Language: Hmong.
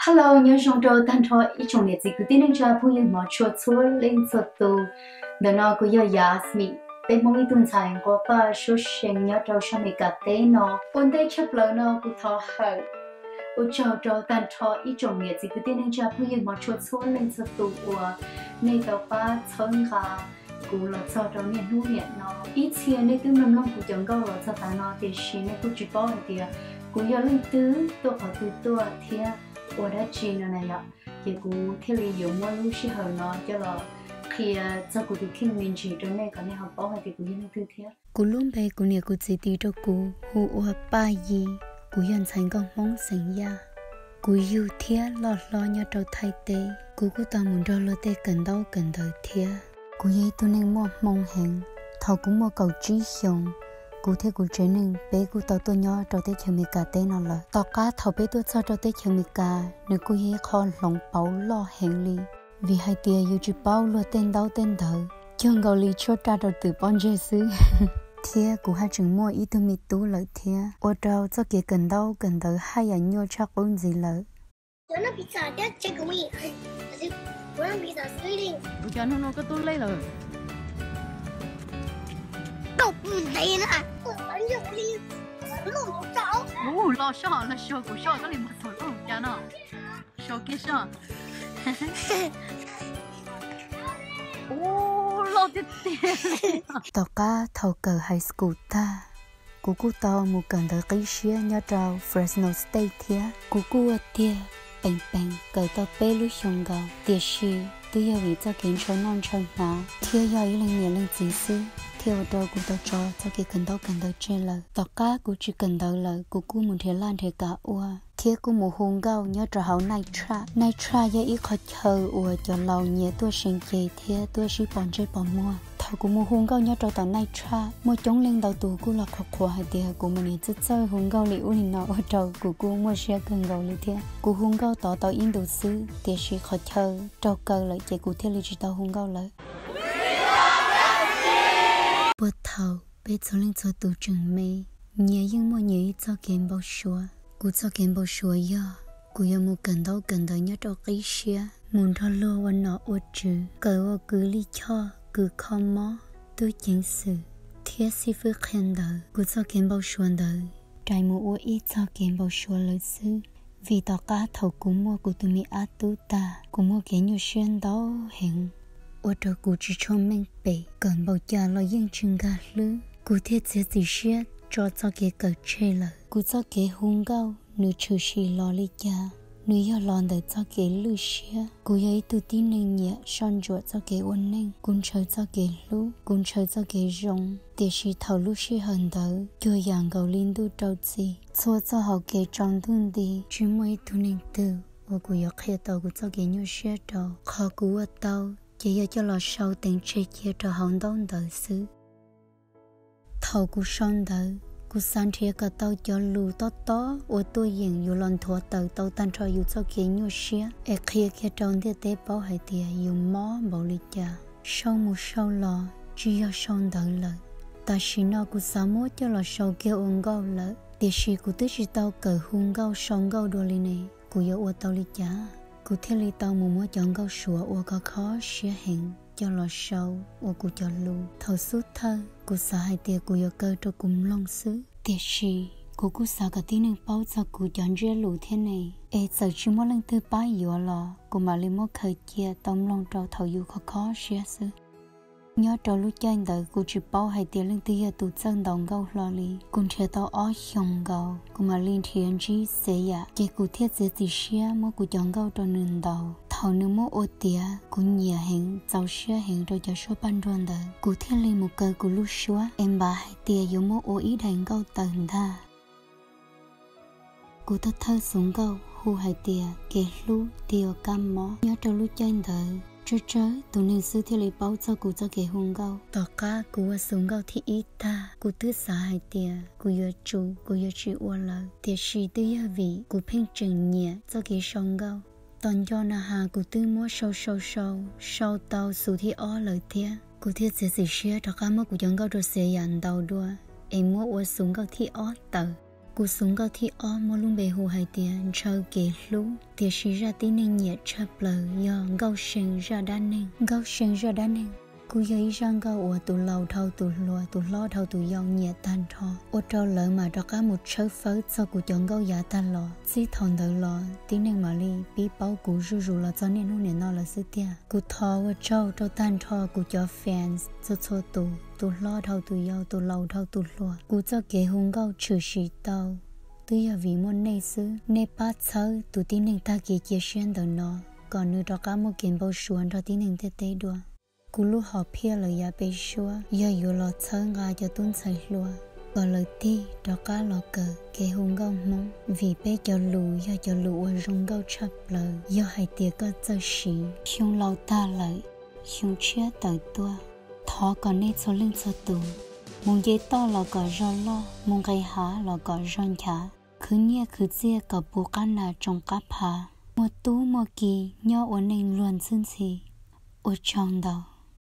Hello, nyob zoo rau tag nrho ib tsoom niam txiv kwv tij neej tsa phooj ywg hmov tshua txhua leej txhua tus. Ntawm no kuv yog Yasmine, peb Hmoob ib tug ntxhais nquag paj suab seev nyob rau sab Amelikas teb no. Ua ntej tshaj plaws no kuv thov hawm ua tsaug rau tag nrho ib tsoom niam txiv kwv tij neej tsa phooj ywg hmov tshua txhua leej txhua tus uas nej tau pab txhawb nqa kuv los txog rau niaj hnub niam no. Ib txhia nej twb mloog mloog kuv cov nkauj los txog tav no tiam sis nej kuj tsis paub hais tias kuv yog leej twg, tuaj qhov twg tuaj thiab ua dab tsi no na yom. Ces kuv thiaj li yuav muab lub sij hawm no coj los qhia txog kuv tus kheej me ntsis rau nej kom nej ho paub hais tias kuv yog leej twg thiab. Kuv lub npe kuv niam kuv txiv tis rau kuv hu ua Paj Yi. Kuv yog ntxhais nkauj Hmoob xeem Yaj. Kuv yug thiab loj hlob nyob rau Thaib teb. Kuv kuj tau mus nrog luag tej kawm ntaub kawm ntawv thiab. Kuv yog ib tug neeg muaj hmoo heev. Thaum kuv muaj kaum tsib xyoos, kuv thiab kuv tsev neeg peb kuj tau tuaj nyob rau teb chaws Amelikas teb no lawm. Tom qab thaum peb tuaj txog rau teb chaws Amelikas, nws kuj yog ib qho hloov pauv loj heev li, vim hais tias yus tsis paub luag tej ntaub tej ntawv, cuag nkaus li tshuab raj rau twm pob ntseg xwb. Thiab kuv haj tseem muaj ib tug me tub lawm thiab, ua rau txoj kev kawm ntaub kawm ntawv haj yam nyuaj tshaj qub ntxiv lawm. Ua cas hnub no koj tuaj lej lawm? Ub, los soj, los soj, kuv soj koj li mus txog lub cas no. Soj kiag soj. Ub, loj tiag tiag. Tom qab thaum kawm high school tag, kuv kuj tau mus kawm ntawv qib siab nyob rau Fresno State thiab. Kuv kuj ua tiag peem peem kawm tau peb lub xyoos nkaus, tiam sis twb yog vim txoj kev ntshaw noj ntshaw hnav thiab yog ib leeg niam leej txiv xwb, thiaj ua rau kuv tau tso txoj kev kawm ntaub kawm ntawv tseg lawm. Tom qab kuv tsis kawm ntawv lawm, kuv kuj mus nrhiav laj nrhiav kam ua, thiab kuj mus hu nkauj nyob rau hauv night club. Night club yog ib qho chaw uas cov laus nyias tuaj seev ceg thiab tuaj sib pom ntsej pom muag. Thaum kuv mus hu nkauj nyob rau tom night club, muaj coob leej ntau tus kuj los qhuas qhuas hais tias kuv mas niag txawj txawj hu nkauj li ub li no, ua rau kuv kuj muaj siab kawg nkaus li thiab. Kuv hu nkauj tod tau ib ntus xwb, tiam sis qhov chaw raug kaw lawm ces kuv thiaj li tsis tau hu nkauj lawm. Puag thaum peb txhua leej txhua tus tseem me, nyias yeej muaj nyias ib txoj kev npau suav. Kuv txoj kev npau suav yog kuv yuav mus kawm ntaub kawm ntawv nyob rau qib siab, mus nrog luag ua nom ua tswv, kawm ua kws lij choj, kws kho mob, tub ceev xwm, thiab xib fwb qhia ntawv. Kuv txoj kev npau suav ntawd rais mus ua ib txoj kev npau suav lawm xwb, vim tom qab thaum kuv muaj kuv tus me ab tub tag, kuv muaj kev nyuaj siab ntau heev, ua rau kuv tsis tshua meej pem, kawm npaum cas los yeej tsis nkag hlwb. Kuv thiaj txiav txim siab tso txoj kev kawm tseg lawm. Kuv txoj kev hu nkauj nws tshwm sim los li cas? Nws yog los ntawm txoj kev lwj siab. Kuv yog ib tug tib neeg nyiam soj ntsuam txoj kev ua neej, kuv ntshaw txoj kev hlub, kuv ntshaw txoj kev zoo. Tiam sis thaum lub sij hawm ntawd cuag yam nkaus li ntuj rau txim, txhua txoj hau kev tsaus ntuj nti, tsis muaj ib tug neeg twg uas kuv yuav qhia tau kuv txoj kev nyuaj siab rau. Qhov kuv ua tau ces yog coj los sau teev tseg cia rau hauv ntaub ntawv xwb. Thaum kuv sau ntawv, kuv xav nrhiav kom tau cov lus tob tob ua tuaj yeem yuav los nthuav tawm tau tag nrho yus txoj kev nyuaj siab es qhia kiag rau ntiaj teb paub hais tias yus mob npaum li cas. Sau mus sau los tsis yog sau ntawv lawm. Tam sim no kuv xav muab coj los sau kiag ua nkauj lawm, tiam sis kuv twb tsis tau kawm hu nkauj sau nkauj dua li ne, kuv yuav ua tau li cas? Kuv thiaj li tau mus muab cov nkauj suav uas kho kho siab heev coj los sau ua kuv cov lus. Thaum xub thawj kuv xav hais tias kuv yuav kaw rau kuv mloog xwb, tiam sis kuv kuj xav kom tib neeg paub txog kuv cov ntsiab lus thiab ne, es txawm tsis muaj leej twg pab yuav los kuv mam li muab khaws cia tau mloog rau thaum yus kho kho siab xwb. Nyob rau lub caij ntawd kuv tsis paub hais tias leej twg yog tus txawj ntaus nkauj hlo li. Kuv nrhiav tau ob xyoos nkaus kuv mam li nrhiav ntsib Xev Yam, ces kuv thiaj txiav txim siab muab kuv cov nkauj rau nws ntaus. Thaum nws muab ua tiav kuv nyiam heev, txaus siab heev rau cov suab paj nruag ntawd, kuv thiaj li mus kaw kuv lub suab es npav hais tias yuav muab ua ib daim nkauj tawm ntag. Kuv thawj thawj xuv nkauj hu hais tias kev hlub twb yuav kab mob. Nyob rau lub caij ntawd tsawg tsawg tus neeg xwb thiaj li paub txog kuv txoj kev hu nkauj. Tom qab kuv ua xuv nkauj thib ib tag, kuv twb xav hais tias kuv yuav tsum, kuv yuav tsis ua lawm, tiam sis twb yog vim kuv pheej tseem nyiam txoj kev sau nkauj. Tos nco na has kuv twb muab sau sau sau, sau tau xuv thib ob lawm thiab. Kuv thiaj txiav txim siab rov qab muab kuv cov nkauj rau Xev Yam ntaus dua es muab ua xuv nkauj thib ob tawm. Kuv xus nkauj thib ob muaj lub npe hu hais tias Ntshaw Kev Hlub, tiam sis zaj tib neeg nyiam tshaj plaws yog Nkauj See zaj dab neeg. Nkauj See zaj dab neeg kuj yog ib zaj nkauj uas tus laus dhau tus hluas, tus hlob dhau tus yau nyiam tag nrho, ua rau lawv mam rov qab mus tshawb fawb txog kuv cov nkauj yav tag los. Txij thaum ntawd los tib neeg mam li pib paub kuv zuj zus los txog niaj hnub niam no lawm xwb tiag. Kuv thov ua tsaug rau tag nrho kuv cov fans txhua txhua tus, tus hlob dhau tus yau, tus laus dhau tus hluas. Kuv txoj kev hu nkauj tshwm sim tau twb yog vim muaj nej xwb. Nej pab txhawb tus tib neeg tag kev cia siab ntawm no kom nws rov qab muaj kev npau suav nrog tib neeg ntiaj teb dua. Kuv lub hom phiaj lawm yav peb suab yog yuav los txhawb nqa cov tub ntxhais hluas kom lawv tig rov qab los kawm kev hu nkauj Hmoob, vim peb cov lus yog cov lus uas zoo nkauj tshaj plaws. Yog hais tias koj txawj siv, xyoo laus tag lawm, xyoo tshiab tawm tuaj, thov kom nej txhua leej txhua tus mus nce toj los kom zog loj, mus nqis hav los kom zog nchav, khwv nyiaj khwv txiaj kom puv qab nas tsoo qab phav, muaj tub muaj ki nyob ua neej luag ntxhwb ntxhi. Ua tsaug ntau.